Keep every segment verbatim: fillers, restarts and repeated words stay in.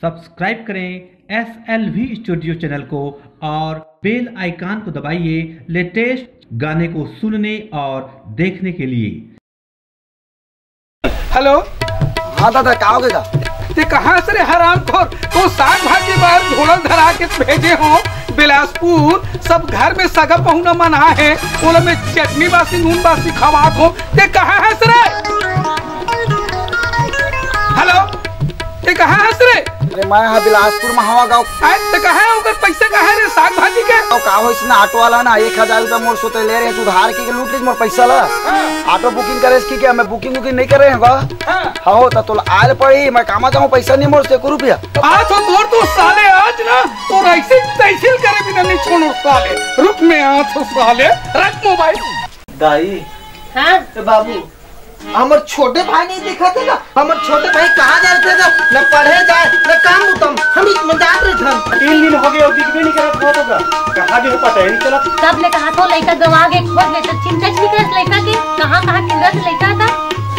Subscribe करें S L V studio channel को और बेल आइकन को दबाइए लेटेस्ट गाने को सुनने और देखने के लिए। हेलो। हाँ दादा, का हो गया? ते कहाँ से रे हरामखोर? तो साग भाजी बार झोला धरा के भेजे हो बिलासपुर, सब घर में सगा पहुना मन आए है, ओला में चटनी बासी नून बासी खवात हो। ते कहाँ हस रे? हेलो, ते कहाँ हस रे? अरे मैं हा बिलासपुर में हवा गाँव। आए ते कहाँ है? ओकर पैसा कहाँ है रे साग भाजी के? का हो, इसने ऑटो वाला ना एक हजार रुपया मोर सोते ले रहे हैं, उधार की के लूट लीज मोर पैसा ला। ऑटो बुकिंग करे इसकी क्या, मैं बुकिंग वुकिंग नहीं कर रहे हैं का? हाँ। हाँ हो तो तोला आयल पड़ी, मैं कामा जाऊँ, पैसा नहीं मोर से एको रुपया। आज हो तोर तो साले, आज ना तोर ऐसे तहसील करे बिना नहीं छोड़ो साले। रुक मैं आज हो साले, रख मोबाइल। दाई, हाँ? ए बाबू, हमर छोटे भाई नहीं दिखत हे का? हमर छोटे भाई कहाँ जाए थे का? न पढ़े जाए, न काम उतम। हम ही मजाक रे धन। तीन दिन हो गए और दिखबे नहीं करत हो तो का? कहाँ गए पता ही नहीं चला। तब ले कहा तो लइका गवा के खोज ले तो चिंता नहीं करत लइका के, कहाँ कहाँ किंदर से लइका था।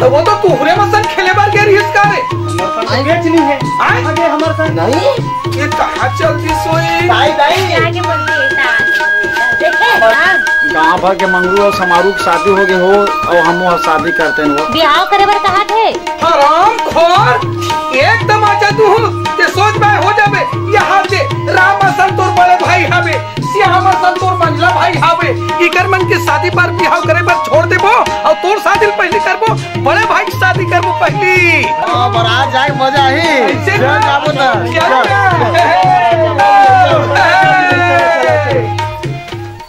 तो वो तो तुहरे मसन खेले बार गए रहिस का रे? हमारे संग तो बेच नहीं है। आए? आगे हमारे संग नहीं, ये कहाँ चलती सोई? दाई दाई। आगे बोलते हैं, देखे हाँ? गांव भर के मंगरू और समारू के शादी हो गए हो और हम वह शादी करते हैं वो। बिहाव करे बर कहा थे। हराम खोर, एक तमाचा तू हो, ते सोच बाय हो जाबे। यहाँ से राम असन तोर बड़े भाई हावे, श्याम असन तोर मंझला भाई हावे। इकर मन के शादी पर बिहाव करे बर छोड़ देबो और तोर शादी पहले करबो, बड़े भाई की शादी करबो पहली। बारात जाए मजा ही। ऐसे ना। जाबो ना। क्या?